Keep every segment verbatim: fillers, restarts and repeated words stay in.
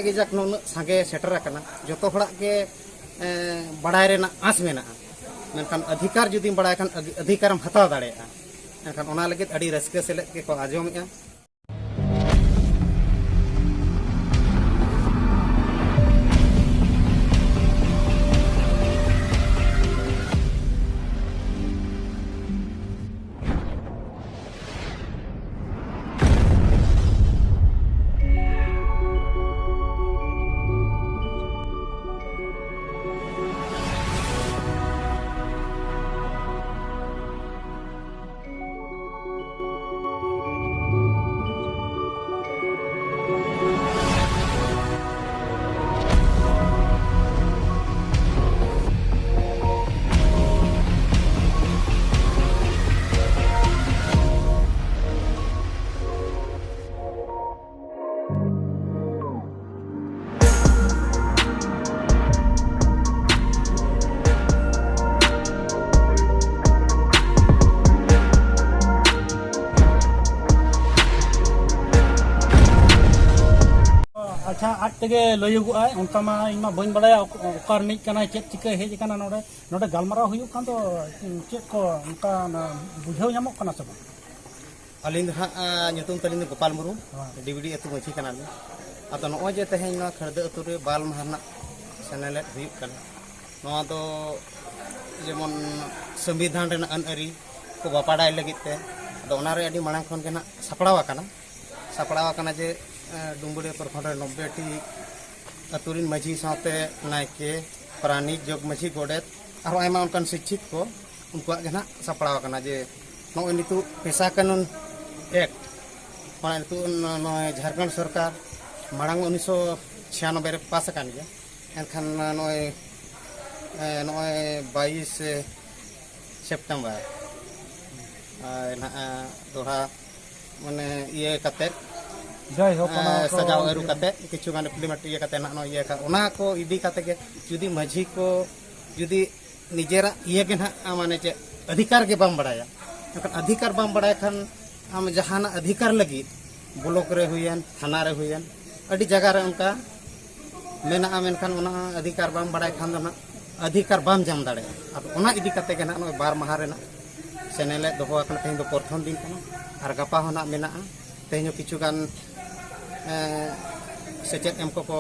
ᱜᱮ ᱡᱟᱠ ᱱᱩᱱᱟᱹᱜ ᱥᱟᱸᱜᱮ ᱥᱮᱴᱮᱨ ᱟᱠᱟᱱᱟ, ᱡᱚᱛᱚ ᱦᱚᱲᱟᱜ ᱜᱮ ᱮ, ᱵᱟᱲᱟᱭ ᱨᱮᱱᱟᱜ ᱟᱸᱥ ᱢᱮᱱᱟᱜᱼᱟ᱾ ᱢᱮᱱᱠᱷᱟᱱ ᱚᱫᱷᱤᱠᱟᱨ ᱡᱩᱫᱤᱢ ᱵᱟᱲᱟᱭ ᱠᱷᱟᱱ ᱚᱫᱷᱤᱠᱟᱨᱮᱢ ᱦᱟᱛᱟᱣ ᱫᱟᱲᱮᱭᱟᱜᱼᱟ᱾ ᱢᱮᱱᱠᱷᱟᱱ ᱚᱱᱟ ᱞᱟᱹᱜᱤᱫ ᱟᱹᱰᱤ ᱨᱟᱹᱥᱠᱟᱹ ᱥᱮᱞᱮᱫ ᱜᱮᱠᱚ ᱟᱸᱡᱚᱢᱮᱫᱼᱟ᱾ ᱟᱪᱪᱷᱟ, ᱟᱡ ᱛᱮᱜᱮ ᱞᱟᱹᱭᱚᱜᱚᱜᱼᱟᱭ, ᱚᱱᱠᱟ ᱢᱟ ᱤᱧ ᱢᱟ ᱵᱟᱹᱧ ᱵᱟᱲᱟᱭᱟ ᱚᱠ-, ᱚᱠᱟ ᱨᱤᱱᱤᱡ ᱠᱟᱱᱟᱭ, ᱪᱮᱫ ᱪᱤᱠᱟᱹ ᱦᱮᱡ ᱟᱠᱟᱱᱟ ᱱᱚᱰᱮ᱾ ᱱᱚᱰᱮ ᱜᱟᱞᱢᱟᱨᱟᱣ ᱦᱩᱭᱩᱜ ᱠᱟᱱ ᱫᱚ, ᱪᱮᱫ ᱠᱚ ᱚᱱᱠᱟ ᱵᱩᱡᱷᱟᱹᱣ ᱧᱟᱢᱚᱜ ᱠᱟᱱᱟ ᱥᱮ ᱵᱟᱝ? ᱟᱹᱞᱤᱧ ᱫᱚ ᱦᱟᱸᱜ, ᱟ, ᱧᱩᱛᱩᱢ ᱛᱟᱹᱞᱤᱧ ᱫᱚ ᱜᱳᱯᱟᱞ ᱢᱩᱨᱢᱩ, ᱦᱮᱸ᱾ ᱰᱤᱵᱤᱰᱤ ᱟᱹᱛᱩ ᱢᱟᱹᱡᱷᱤ ᱠᱟᱱᱟᱞᱤᱧ᱾ ᱟᱫᱚ ᱱᱚᱜᱼᱚᱭ ᱡᱮ ᱛᱮᱦᱮᱧ ᱱᱚᱣᱟ ᱠᱷᱟᱹᱲᱫᱟᱹ ᱟᱹᱛᱩ ᱨᱮ ᱵᱟᱞ ᱢᱟᱦᱟ ᱨᱮᱱᱟᱜ ᱥᱮᱱᱮᱞᱮᱫ ᱦᱩᱭᱩᱜ ᱠᱟᱱᱟ, ᱱᱚᱣᱟ ᱫᱚ ᱡᱮᱢᱚᱱ ᱥᱚᱝᱵᱤᱫᱷᱟᱱ ᱨᱮᱱᱟᱜ ᱟᱹᱱ ᱟᱹᱨᱤ ᱠᱚ ᱵᱟᱰᱟᱭ ᱞᱟᱹᱜᱤᱫ ᱛᱮ, ᱟᱫᱚ ᱚᱱᱟ ᱨᱮ ᱟᱹᱰᱤ ᱢᱟᱲᱟᱝ ᱠᱷᱚᱱ ᱜᱮ ᱱᱟᱜ ᱥᱟᱯᱲᱟᱣ ᱟᱠᱟᱱᱟ᱾ ᱥᱟᱯᱲᱟᱣ ᱟᱠᱟᱱᱟ ᱡᱮ, ᱮ, ᱰᱩᱢᱵᱩᱲᱤᱭᱟᱹ ᱯᱨᱚᱠᱷᱚᱸᱰ ᱨᱮ ᱱᱚᱵᱵᱳᱭ ᱴᱤ ᱟᱹᱛᱩ ᱨᱤᱱ ᱢᱟᱹᱡᱷᱤ ᱥᱟᱶᱛᱮ ᱱᱟᱭᱠᱮ, ᱯᱟᱨᱟᱱᱤᱠ, ᱡᱚᱜᱽ ᱢᱟᱹᱡᱷᱤ, ᱜᱚᱰᱮᱛ, ᱟᱨᱦᱚᱸ ᱟᱭᱢᱟ ᱚᱱᱠᱟᱱ ᱥᱤᱠᱠᱷᱤᱛ ᱠᱚ, ᱩᱱᱠᱩᱣᱟᱜ ᱜᱮ ᱱᱟᱜ ᱥᱟᱯᱲᱟᱣ ᱟᱠᱟᱱᱟ ᱡᱮ ᱱᱚᱜᱼᱚᱭ ᱱᱤᱛᱚᱜ ᱯᱮᱥᱟ ᱠᱟᱹᱱᱩᱱ ᱮᱠᱴ, ᱢᱟᱱᱮ ᱱᱤᱛᱚᱜ ᱱᱚ-, ᱱᱚᱜᱼᱚᱭ ᱡᱷᱟᱲᱠᱷᱚᱸᱰ ᱥᱚᱨᱠᱟᱨ ᱢᱟᱲᱟᱝ ᱩᱱᱤᱥᱥᱚ ᱪᱷᱤᱭᱟᱱᱚᱵᱵᱳᱭ ᱨᱮ ᱯᱟᱥ ᱟᱠᱟᱱ ᱜᱮᱭᱟ, ᱮᱱᱠᱷᱟᱱ ᱱᱚᱜᱼᱚᱭ, ᱮ, ᱱᱚᱜᱼᱚᱭ ᱵᱟᱭᱤᱥ ᱥᱮᱯᱴᱮᱢᱵᱚᱨ, ᱟᱨ ᱱᱟᱜ ᱫᱚᱦᱲᱟ ᱢᱟᱱᱮ ᱤᱭᱟᱹ ᱠᱟᱛᱮ, ᱡᱟᱭᱦᱳᱠ, ᱚᱱᱟ ᱮ, ᱠᱚ ᱥᱟᱡᱟᱣ ᱟᱹᱨᱩ ᱠᱟᱛᱮ, ᱠᱤᱪᱷᱩ ᱜᱟᱱ implement ᱤᱭᱟᱹ ᱠᱟᱛᱮ ᱱᱟᱜ ᱱᱚᱜᱼᱚᱭ ᱤᱭᱟᱹ ᱠᱟᱜ, ᱚᱱᱟ ᱠᱚ ᱤᱫᱤ ᱠᱟᱛᱮ ᱜᱮ ᱡᱩᱫᱤ ᱢᱟᱹᱡᱷᱤ ᱠᱚ ᱡᱩᱫᱤ ᱱᱤᱡᱮᱨᱟᱜ ᱤᱭᱟᱹ ᱜᱮ ᱱᱟᱜ, ᱢᱟᱱᱮ ᱪᱮᱫ, ᱚᱫᱷᱤᱠᱟᱨ ᱜᱮ ᱵᱟᱢ ᱵᱟᱲᱟᱭᱟ, ᱮᱱᱠᱷᱟᱱ ᱚᱫᱷᱤᱠᱟᱨ ᱵᱟᱢ ᱵᱟᱲᱟᱭ ᱠᱷᱟᱱ ᱟᱢ ᱡᱟᱦᱟᱱᱟᱜ ᱚᱫᱷᱤᱠᱟᱨ ᱞᱟᱹᱜᱤᱫ ᱵᱞᱚᱠ ᱨᱮ ᱦᱩᱭᱮᱱ, ᱛᱷᱟᱱᱟ ᱨᱮ ᱦᱩᱭᱮᱱ, ᱟᱹᱰᱤ ᱡᱟᱭᱜᱟ ᱨᱮ ᱚᱱᱠᱟ ᱢᱮᱱᱟᱜᱼᱟ, ᱢᱮᱱᱠᱷᱟᱱ ᱚᱱᱟ ᱚᱫᱷᱤᱠᱟᱨ ᱵᱟᱢ ᱵᱟᱲᱟᱭ ᱠᱷᱟᱱ ᱫᱚ ᱱᱟᱜ ᱚᱫᱷᱤᱠᱟᱨ ᱵᱟᱢ ᱧᱟᱢ ᱫᱟᱲᱮᱭᱟᱜᱼᱟ᱾ ᱟᱫᱚ ᱚᱱᱟ ᱤᱫᱤ ᱠᱟᱛᱮ ᱜᱮ ᱱᱟᱜ ᱱᱚᱜᱼᱚᱭ ᱵᱟᱨ ᱢᱟᱦᱟ ᱨᱮᱱᱟᱜ ᱥᱮᱱᱮᱞᱮᱫ ᱫᱚᱦᱚ ᱟᱠᱟᱱᱟ᱾ ᱛᱮᱦᱮᱧ ᱫᱚ ᱯᱨᱚᱛᱷᱚᱢ ᱫᱤᱱ ᱠᱟᱱᱟ ᱟᱨ ᱜᱟᱯᱟ ᱦᱚᱸ ᱱᱟᱜ ᱢᱮᱱᱟᱜᱼᱟ᱾ ᱛᱮᱦᱮᱧ ᱦᱚᱸ ᱠᱤᱪᱷᱩ ᱜᱟᱱ, ᱮᱸ, ᱥᱮᱪᱮᱫ ᱮᱢ ᱠᱚᱠᱚ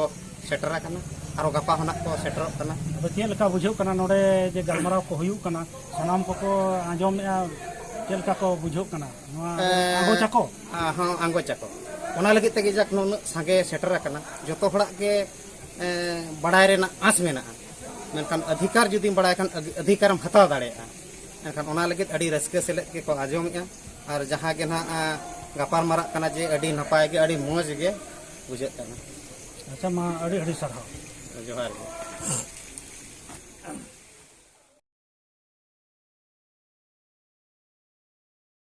ᱥᱮᱴᱮᱨ ᱟᱠᱟᱱᱟ, ᱟᱨᱚ ᱜᱟᱯᱟ ᱦᱚᱸ ᱱᱟᱜ ᱠᱚ ᱥᱮᱴᱮᱨᱚᱜ ᱠᱟᱱᱟ᱾ ᱟᱫᱚ ᱪᱮᱫ ᱞᱮᱠᱟ ᱵᱩᱡᱷᱟᱹᱜ ᱠᱟᱱᱟ ᱱᱚᱰᱮ ᱡᱮ ᱜᱟᱞᱢᱟᱨᱟᱣ ᱠᱚ ᱦᱩᱭᱩᱜ ᱠᱟᱱᱟ, ᱥᱟᱱᱟᱢ ᱠᱚᱠᱚ ᱟᱸᱡᱚᱢᱮᱫᱼᱟ, ᱪᱮᱫ ᱞᱮᱠᱟ ᱠᱚ ᱵᱩᱡᱷᱟᱹᱜ ᱠᱟᱱᱟ ᱱᱚᱣᱟ ᱮᱸ, ᱟᱸᱜᱚᱪ ᱟᱠᱚ? ᱟ, ᱦᱚᱸ, ᱟᱸᱜᱚᱪ ᱟᱠᱚ᱾ ᱚᱱᱟ ᱞᱟᱹᱜᱤᱫ ᱛᱮᱜᱮ ᱡᱟᱠ ᱱᱩᱱᱟᱹᱜ ᱥᱟᱸᱜᱮ ᱥᱮᱴᱮᱨ ᱟᱠᱟᱱᱟ, ᱡᱚᱛᱚ ᱦᱚᱲᱟᱜ ᱜᱮ, ᱮᱸ, ᱵᱟᱲᱟᱭ ᱨᱮᱱᱟᱜ ᱟᱸᱥ ᱢᱮᱱᱟᱜᱼᱟ᱾ ᱢᱮᱱᱠᱷᱟᱱ ᱚᱫᱷᱤᱠᱟᱨ ᱡᱩᱫᱤᱢ ᱵᱟᱲᱟᱭ ᱠᱷᱟᱱ ᱚᱫᱷᱤᱠᱟᱨᱮᱢ ᱦᱟᱛᱟᱣ ᱫᱟᱲᱮᱭᱟᱜᱼᱟ᱾ ᱮᱱᱠᱷᱟᱱ ᱚᱱᱟ ᱞᱟᱹᱜᱤᱫ ᱟᱹᱰᱤ ᱨᱟᱹᱥᱠᱟᱹ ᱥᱮᱞᱮᱫ ᱜᱮᱠᱚ ᱟᱸᱡᱚᱢᱮᱫᱼᱟ᱾ ᱟᱨ ᱡᱟᱦᱟᱸ ᱜᱮ ᱱᱟᱦᱟᱜ, ᱟ, ᱜᱟᱯᱟᱞ ᱢᱟᱨᱟᱜ ᱠᱟᱱᱟ ᱡᱮ ᱟᱹᱰᱤ ᱱᱟᱯᱟᱭ ᱜᱮ, ᱟᱹᱰᱤ ᱢᱚᱡᱽ ᱜᱮ ᱵᱩᱡᱷᱟᱹᱜ ᱠᱟᱱᱟ᱾ ᱟᱪᱪᱷᱟ, ᱢᱟ ᱟᱹᱰᱤ ᱟᱹᱰᱤ ᱥᱟᱨᱦᱟᱣ᱾ ᱡᱚᱦᱟᱨ ᱜᱮ᱾